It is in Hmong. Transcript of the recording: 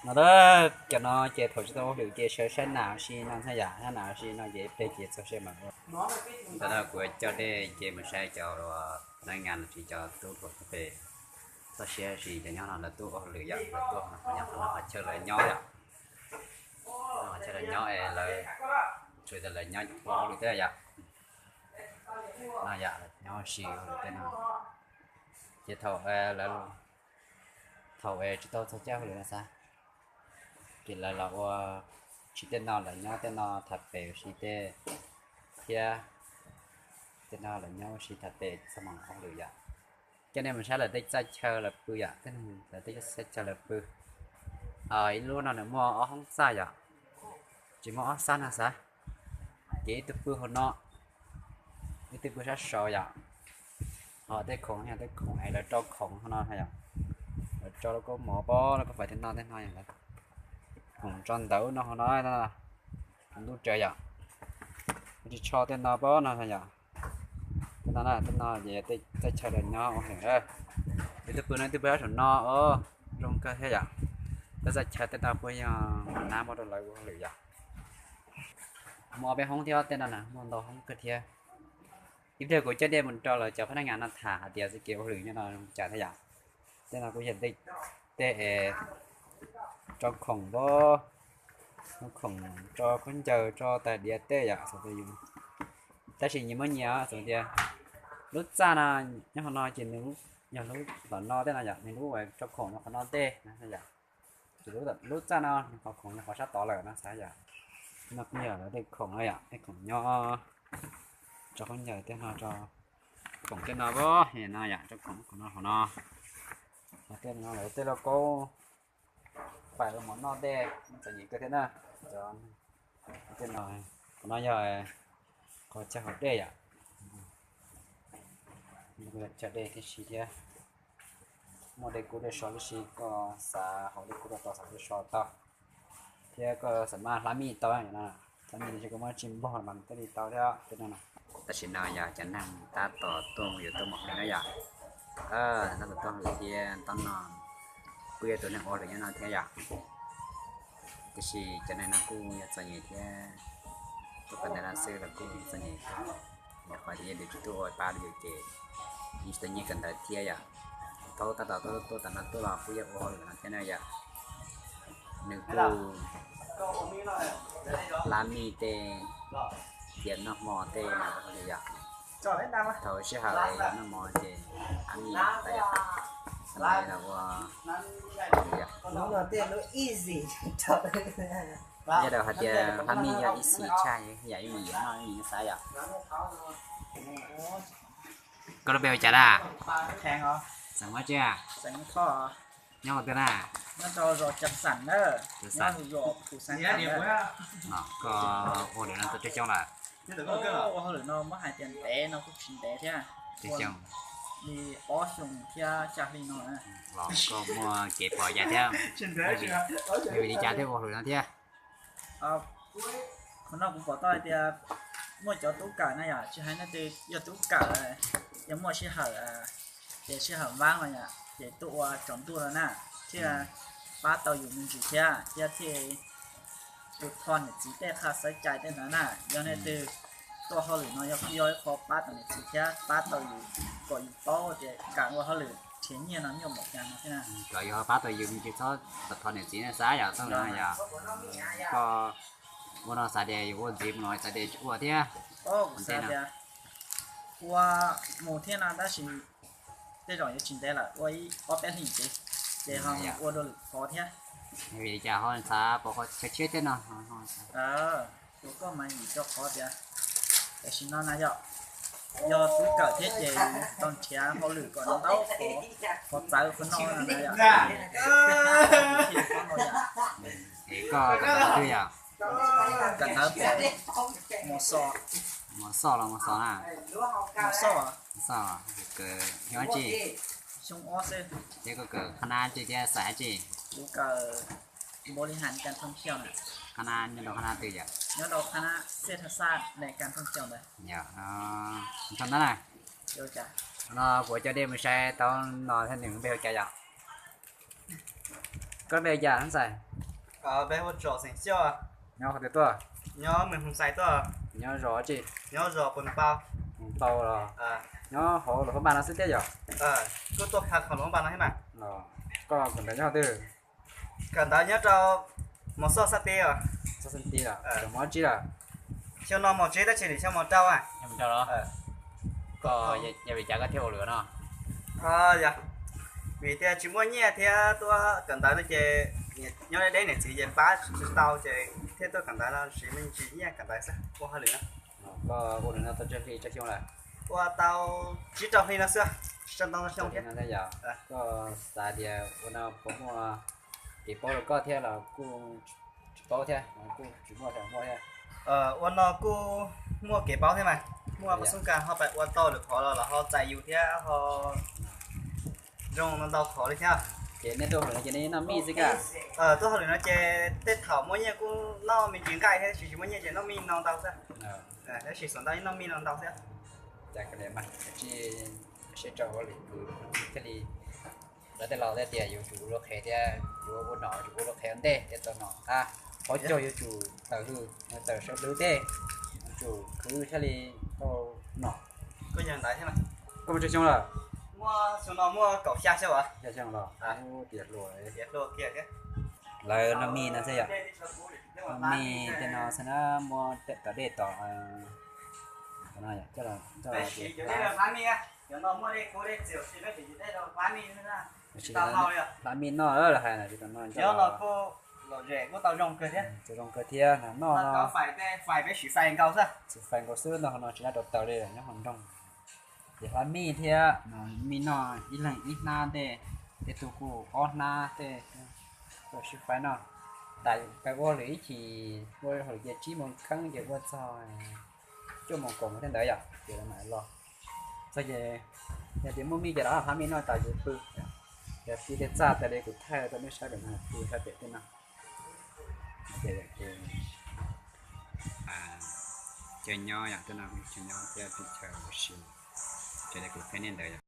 No a, cov no ces thaum tsis tau ua hauj lwm ces sawv saib nas ua si no xwb yom, saib nas ua si no ces ib pliag ces txog sij mam ua. Ntawm no kuv coj nej ces mus saib cov phab ngas los sis cov tub hluas pem txoj sia sis cov nyob no lawv tuaj ua hauj lwm yom, lawv tuaj nyob qhov no qhov chaw lawv nyob yom. Qhov chaw lawv nyob es lawv, tsuas yog lawv nyob ua hauj lwm tej yom. No yom, nyob ua si ua hauj lwm tej no. Ces thaum lawv, thaum tsis tau txog caij hauj lwm no xav, ces lawv los ua, tsis tej no lawv nyob tej no tham pem ua si tej thiab, tej no lawv nyob ua si tham pem txog mam ua hauj lwm yom. Coj nej mus saib lawv tej txaj chaw lawv pw yom, lawv tej txaj chaw lawv pw. Ib lub no nws muaj ob hoob txaj yom, tsis muaj ob xab no xav. Ces ib tug pw hauv no, ib tug pw sab saud yom. Ho tej khoom yog tej khoom es lawv rau khoom hauv no yom. Lawv rau lub kaub mov pob, lub kaub fais tej no tej no yom. Khoom tso ntawv no hauv no, ntuj tsaws yom. Tsis tsho tej no pob no yom. Tej no na, tej no ces tej txaj chaw lawv nyob ua hauj lwm. Ib tug pw no, ib tug pw sab saum no os, zoo kawg thiab yom. Tej txaj chaw tej no puas yog nab muab rau lawv ua hauj lwm yom. Muaj ob peb hoob thiab, tej no na muaj ntau hoob kawg thiab. Ib pliag kuv coj nej mus rau lawv cov phab nab ngas no tham hais tias txoj kev ua hauj lwm nyob no zoo cas thiab yom. Tej no kuj yog tej, tso khoom, tso khoom, tso khaub ncaws, tso tais diav tej yom, xav tias yus, tab sis nyias muaj nyias xav tias lub txaj no nyob qhov no ces nws yog lub tom no tej no yom, nws lub uas tso khoom no qhov no tej no yom. Ces lub txaj no nws qhov khoom yog qhov sab tod lawm no xav yom. No kuj yog lawv tej khoom no yom, tej khoom nyob, tso khaub ncaws tej no, tso khoom tej no, no yom, tso khoom no hauv no. Tej no lawv tej lauj kaub fais los mov noj tej, txom nyem kawg thiab na. Tej no, qhov no yog qhov chaw haus dej yom. Chaw dej tib si thiab, muaj dej kub dej so tib si, koj xav haus dej kub rau tau, xav haus dej so tau, thiab koj xav maj hlab mij tau no. Hlab mij no ces koj muab tsis npog los mas nws thiaj li tau thiab tej no na. Tam sim no yog cov neeg tab tom tuaj yuav tuaj mus hauj lwm na yom. Tab tom tuaj hauj lwm thiab, ntaub no kuj yog tus neeg ua hauj lwm nyob no thiab yom. Tiam sis cov neeg no kuj yog txom nyem thiab, tuaj kawm ntawv no xwb los kuj txom nyem kawg, vim qhov tias yog lawv tsis tuaj ua pab rau yus ces yus tsis tau nyiaj kawm ntawv thiab yom. Thaum tab tom tuaj tuaj tam no tuaj los kuj yog ua hauj lwm no thiab na yom. Nws kuj hlab mij tej, cia noj hmo tej mas ua hauj lwm yom. Thaum sij hawm noj mov ces hlab mij tas yom, ua hauj lwm yom. Nyob rau hais tias hlab mij yog ib xim tshaj yam ib mis noj ib mis xav yom. Koj lub npe ua cas na? Xeem Huab Tsia. Nyob qhov twg na? Koj ua hauj lwm no tau coob coob lawm? Ua hauj lwm no muab hais tias ntev no kuj tsis ntev thiab, li ob xyoos thiab xya hli no. Los koj muaj kev pom cas thiab? Vim li cas thiaj ua hauj lwm no thiab? Qhov no kuv pom tau hais tias muaj cov tub kawm na yom, tsis hais leej twg yog tub kawm, yog muaj sij hawm ces sij hawm vab no yom, ces tuaj ua tsaus ntuj no na, thiaj pab tau yus me ntsis thiab, thiab thiaj tus tho niam txiv tej qhov xav cai tej ntawd na. Yog leej twg tuaj hauj lwm no yog kuj yog ib qho pab tau niam txiv thiab pab tau yus kom yus paub tias kawm ua hauj lwm nrhiav nyiaj no nyuaj npaum cas no thiab na. Kom yus pab tau yus me ntsis txhob thov niam txiv na xav yom, txhob yog koj ua no xav tias yus ua ntxiv mus no xav tias tsis ua thiab. Ua mus thiab no tab sis tej zaum yuav tsis ntev lawm, ua ib ob peb hlis ntxiv ces ho ua dua lwm qhov thiab. Vim li cas ho xav pov qhov chaw tshiab thiab no? Ua koj mas yim rau qhov tias tam sim no na yom, yog tub kawm thiab ces tau nrhiav hauj lwm kom ntau qhov txawv qhov no na yom. Es koj kawm ntawv twg yom? Kawm ntawv pem Mos Xos. Mos Xos los Mos Xos na? Mos Xos. Mos Xos, kawm xyoo dab tsi? Xyoo ob xwb. Thiab koj kawm qhab nab tsi thiab xais dab tsi? Kuv kawm Npaus Lis Has Kas Thooj Xyooj na. Qhab nab nyob rau qhab nab twg yom? Nyob rau qhab nab Xej Thaj Xaj Nes Kas Thooj Xyooj ntawd. Yog, ntau ntau na. No kuv coj nej mus saib tau no thiab, nws npe hu cas yom? Koj npe hu cas ntxhais? Peb hu ua Tsom xeem Xyooj. Nyob qhov twg tuaj? Nyob Mws Hmoo Xais tuaj. Nyob zos tsi? Nyob zos Pus Npau. Pus Npau los? Nyob hauv lub hoob npaj no xwb thiab yom? Kuj tuaj pha hauv lub hoob npaj no thiab mas. Koj kawm ntawv nyob qhov twg? Kawm ntawv nyob rau Mos Xoj Xab Tib os. Xoj Xab Tib los? Kawm mos tsi lawm? Xyoo no mos tsev tab sis nim xyoo mos rau a. Yog vim cas koj thiaj ua lwm no? Yog vim tias tsis muaj nyiaj thiab tuaj kawm ntawv no ces nyob deb deb niam txiv ces pab tsis tau ces thiaj tuaj kawm ntawv no siv me ntsis nyiaj kawm ntawv xwb ua hauj lwm no. Koj ua lwm no tau tsawg hli tsawg xyoo lawm? Ua tau tsib rau hli no xwb, tsib rau ntau xyoo thiab. Koj xav tias ua no puas muaj kev paub rau koj thiab los kuj tsis paub thiab, kuj tsis muaj muaj thiab? Ua no kuj muaj kev paub thiab mas, muaj pab xub kas ho pais ua tau lwm qhov los los ho txais yus thiab ho zoo no ntau qhov li thiab. Ces nej tuaj hauj lwm no ces nej noj mij xwb kaj? Tuaj hauj lwm no ces tej thaum muaj nyiaj kuj noj me ntsis nqaij thiab, tsis tsis muaj nyiaj ces noj mij no ntau xwb. Tab sis xav ntau noj mij no ntau xwb. Cas koj niam mas tsis seb rau ua lwm tus thiaj li, lawv tej laus thiaj tias yuav tsum ua lub qhev thiab yuav ua nom yuav ua lub qhev ua ntej thiaj tau nom a. Qhov cog yuav tsum tawm hws tawm sawv hlwv tej, yuav tsum khwv thiaj li tau nom. Koj muaj tsawg xyoo lawm? Muaj xyoo no muaj kaum xya xyoo. Xya xyoo los? Tiav hluas. Lawv noj mij no xwb yom? Noj mij tej no xwb na, muab tom dej tom no coj los hlab mij noj los hais no. Tsis tau no zoo kawg thiab no noj no. Xus fais nkaus xwb no, no tsis lab rau taws li nyob hauv nroog. Ces hlab mij thiab no, mij noj ib leeg ib hnab tej, tej tug kuj ob hnab tej. Tuaj sib faib noj, tas pais ua hauj lwm ib chim, ua hauj lwm ces tsib moos kheeb ces ua txog cuaj moos kaum moos thiab ntawd yom ces lawv mam los. Txog ces yog tias muaj mij ces los hlab mij noj tas ces pw. Yog pw tej txaj tas li kuv thaij rau nej saib pem no, pw saib pem tej no. Ces caw nyob yom, tej no caw nyob thiab teb chaws ua si, ces li kuv thaij nej ntawd yom.